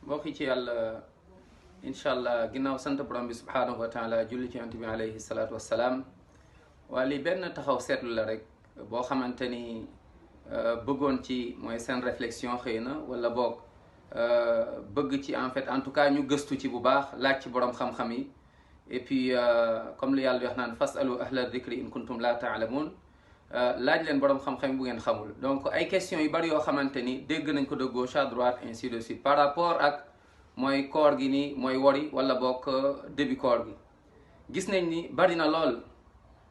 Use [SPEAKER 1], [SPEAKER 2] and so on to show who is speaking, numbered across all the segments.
[SPEAKER 1] mbokk yi ci yàlla incha allah ginnaaw sant borom bi subhaanahu wa taala julli ci yonent bi alayhi salaatu wassalaam waa li benn taxaw seetlu la rek boo xamante ni bëggoon ci mooy seen réflexion xëy na wala boog bëgg ci en fait en tout cas ñu gëstu ci bu baax laaj ci borom xam-xam yi et puis comme li yàlla wax naan fasalu ahla dikri in kuntum la taalamun laaj leen borom xam-xam yi bu ngeen xamul. donc ay questions yu bari yoo xamante ni dégg nañ ko de gauche à droite ainsi de suite par rapport ak mooy koor gi nii mooy wori wala boog début koor gi gis nañ ni bari na lool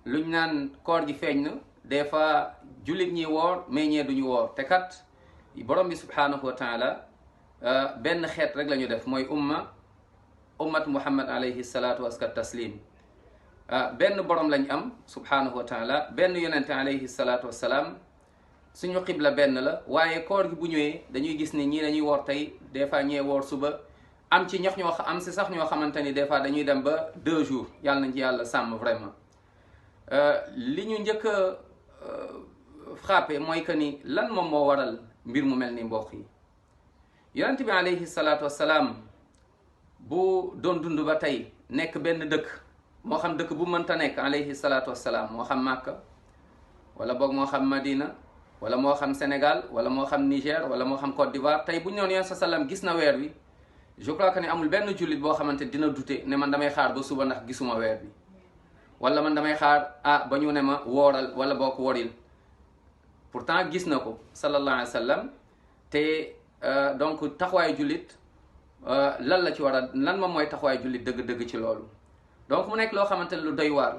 [SPEAKER 1] luñ naan koor gi feeñ na des fois jullit ñi woor mais ñee duñu woor te kat borom bi subhanahu wa taala benn xeet rek la ñu def mooy ummat muhammad alayhi salatu waska taslim benn borom lañ am subhanahu wa taala benn yonente alayhi salatu wassalaam suñu xibla benn la waaye koor gi bu ñëwee dañuy gis ni ñii dañuy woor tey des fois ñee woor suba am ci ñox ñoo am si sax ñoo xamante ni des fois dañuy dem ba 2 jours yàlla nañ ci yàlla sàmm vraiment li ñu njëkk a frappé mooy que ni lan moom moo waral mbir mu mel ni mbokk yi yonente bi alayhi salatu wassalaam bu doon dund ba tey nekk benn dëkk moo xam dëkk bu mënta nekk alayhi salatu wassalaam moo xam Màkka wala boog moo xam Madina wala moo xam Sénégal wala moo xam Niger wala moo xam Côte d'Ivoire tey bu ñu noon yoon sa salaam gis na weer wi je crois que ne amul benn jullit boo xamante dina dute ne man damay xaar ba suba ndax gisuma weer bi wala man damay xaar ba ñu ne ma wooral wala boo ko woril pourtant gis na ko sallallahu alayhi wa sallam te donc taxawaayu jullit lan la ci war a lan moom mooy taxawaayu jullit dëgg-dëgg ci loolu donc mu nekk loo xamante ne lu doy waar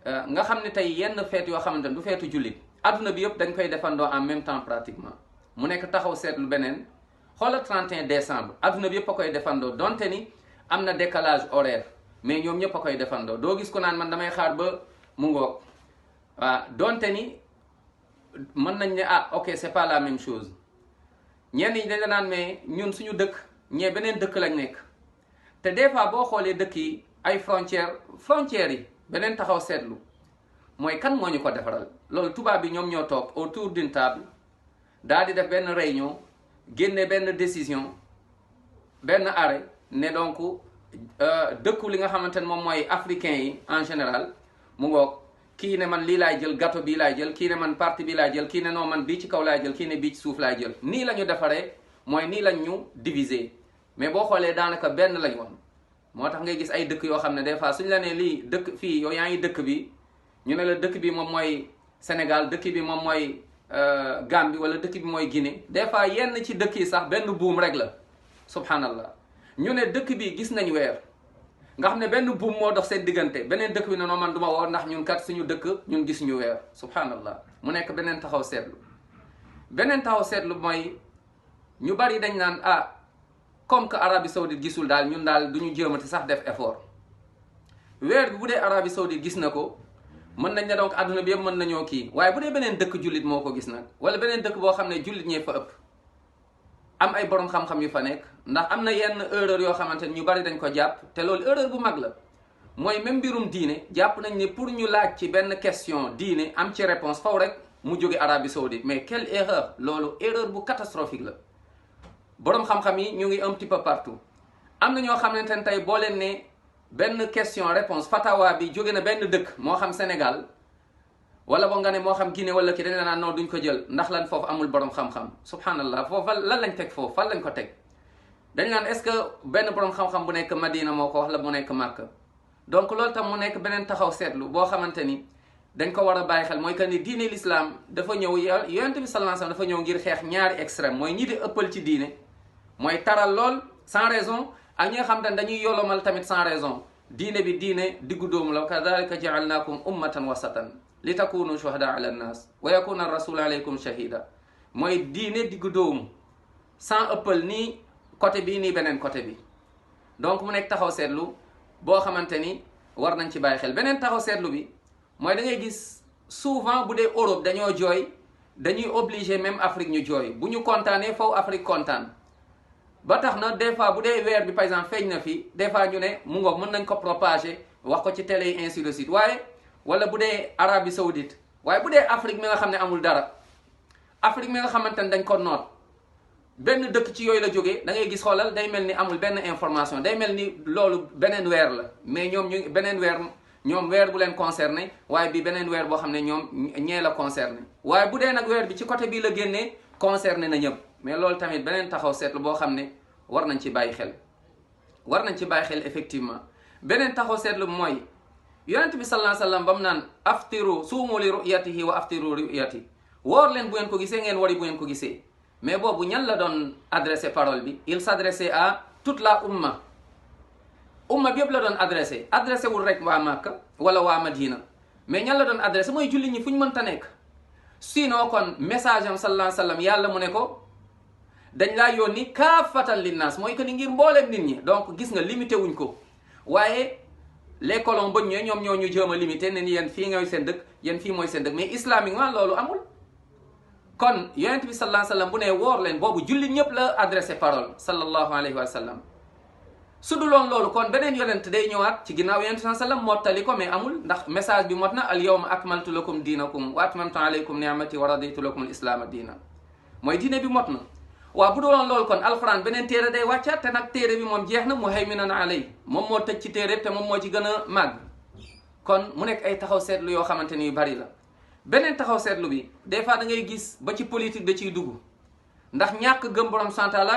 [SPEAKER 1] la nga xam ne tey yenn feet yoo xamante ne du feetu jullit adduna bi yëpp dañ koy defandoo en même temps pratiquement mu nekk taxaw seetlu beneen xoolal 31 décembre adduna bi yëpp a koy defandoo donte ni am na décalage horaire mais ñoom ñëpp a koy defandoo doo gis ko naan man damay xaar ba mu ngoog waaw donte ni mën nañ ne ok c'est pas la même chose ñenn ñi dañ la naan mais ñun suñu dëkk ñee beneen dëkk lañ nekk te des fois boo xoolee dëkk yi ay frontières yi beneen taxaw seetlu mooy kan moo ñu ko defaral loolu tubaab bi ñoom ñoo toog autour d'une table daal di def benn réunion génne benn décision benn arrêt ne donc dëkku li nga xamante ne moom mooy africain yi en général mu ngoog kii ne man lii laay jël gâteau bii laay jël kii ne man partie bi laay jël kii ne non man bii ci kaw laay jël kii ne bii ci suuf laay jël nii la ñu defaree mooy nii lañ ñu diviser mais boo xoolee daanaka benn lañ woon moo tax ngay gis ay dëkk yoo xam ne des fois suñu la nee lii dëkk fii yow yaa ngi dëkk bi ñu ne la dëkk bi moom mooy Sénégal dëkk bi moom mooy Gambie wala dëkk bi mooy Guinée des fois yenn ci dëkk yi sax benn buum rek la subhanallah ñu ne dëkk bi gis nañ weer nga xam ne benn buum moo dox seen diggante beneen dëkk bi ne non man du ma woor ndax ñun kat suñu dëkk ñun gis ñu weer subhanallah mu nekk beneen taxaw seetlu mooy ñu bari dañ naan comme que Arabie Saoudite gisul daal ñun daal du ñu jéemati sax def effort weer bi bu dee Arabie Saoudite gis na ko mën nañ ne donc àdduna bi yëpp mën nañoo kii waaye bu dee beneen dëkk jullit moo ko gis nag wala beneen dëkk boo xam ne jullit ñee fa ëpp am ay borom xam-xam yu fa nekk ndax am na yenn erreur yoo xamante ne ñu bari dañ ko jàpp te loolu erreur bu mag la mooy même mbirum diine jàpp nañ ne pour ñu laaj ci benn question diine am ci réponse faw rek mu jóge Arabie Saoudite mais quelle erreur loolu erreur bu catastrophique la borom xam-xam yi ñu ngi un petit peu partout am na ñoo xamante ne tey boo leen ne benn question réponse fatawa bi jóge na benn dëkk moo xam Sénégal wala boo nga ne moo xam Guinée wala ki dañ la naan non duñ ko jël ndax lan foofu amul borom xam-xam subhanallah foofu lan lañ teg foofu fan lañ ko teg dañ naan est-ce que benn borom xam-xam bu nekk Madina moo ko wax la mu nekk Màkka donc loolu tam mu nekk beneen taxaw seetlu boo xamante ni dañ ko war a bàyyi xel mooy que ni diine l'islam dafa ñëw yonent bi sallallahu alayhi wasallam dafa ñëw ngir xeex ñaari extrême mooy ñi di ëppal ci diine mooy taral lool sans raison ak ñi nga xam ne dañuy yolomal tamit sans raison diine bi diine diggu dóomu la kadhalika ja'alnakum ummatan wasatan li takunu shuhada ala nnas wa yakuna rasul alaykum shahida mooy diine diggu dóomu sans ëppal nii côté bi nii beneen côté bi donc mu nekk taxaw seetlu boo xamante ni war nañ ci bàyyi xel beneen taxaw seetlu bi mooy da ngay gis souvent bu dee Europe dañoo jooy dañuy obligé même Afrique ñu jooy bu ñu kontaanee faw Afrique kontaan ba tax na des fois bu dee weer bi par exemple feeñ na fi des fois ñu ne mu ngoog mën nañ ko propager wax ko ci télé yi ainsi de suite waaye wala bu dee Arabie Saoudite waaye bu dee Afrique mi nga xam ne amul dara Afrique mi nga xamante ne dañ ko noot benn dëkk ci yooyu la jógee da ngay gis xoolal day mel ni amul benn information day mel ni loolu beneen weer la mais ñoom ñu beneen weer ñoom weer bu leen concerné waaye bi beneen weer boo xam ne ñoom ñee la concerné waaye bu dee nag weer bi ci côté bii la génnee concerné na ñëpp mais loolu tamit beneen taxaw seetlu boo xam ne war nañ ci bàyyi xel effectivement beneen taxaw seetlu mooy yonent bi sallallahu alayhi wa sallam ba mu naan aftiru suumu li ru'yatihi wa aftiru li ru'yati woor leen bu ngeen ko gisee ngeen wari bu ngeen ko gisee mais boobu ñan la doon adressé parole bi il s'adressait à toute la umma bi yëpp la doon adressé wul rek waa Makka wala waa Madina mais ñan la doon adressé mooy jullit ñi fu ñu mënta nekk sinon kon message am sallallahu alayhi wa sallam yàlla mu ne ko dañ laa yónni kaafatan linnaas mooy que ni ngir mbooleem nit ñi donc gis nga limité wuñ ko waaye les colons bañ ñëwee ñoom ñoo ñu jéem a limité ne ni yéen fii ngay seen dëkk yéen fii mooy seen dëkk mais islamiquement loolu amul kon yonent bi sallallahu alayhi wa sallam bu ne woor leen boobu jullit ñëpp la adressé parole sallallahu alayhi wa sallam su duloon loolu kon beneen yonent day ñëwaat ci ginnaaw yonent sallallahu alayhi wa sallam mottali ko mais amul ndax message bi mot na al yawma akmaltu lakum diinakum wa atmamtu alaykum ni'mati wa raditu lakum al islaama diina mooy diine bi mot na waaw bu duloon loolu kon alxuraan beneen téere day wàccaat te nag téere bi moom jeex na muhayminan alay moom moo tëj ci téere te moom moo ci gën a màgg kon mu nekk ay taxaw seetlu yoo xamante ni yu bari la beneen taxaw seetlu bi des fois da ngay gis ba ci politique da ciy dugg ndax ñàkk gëm borom santaala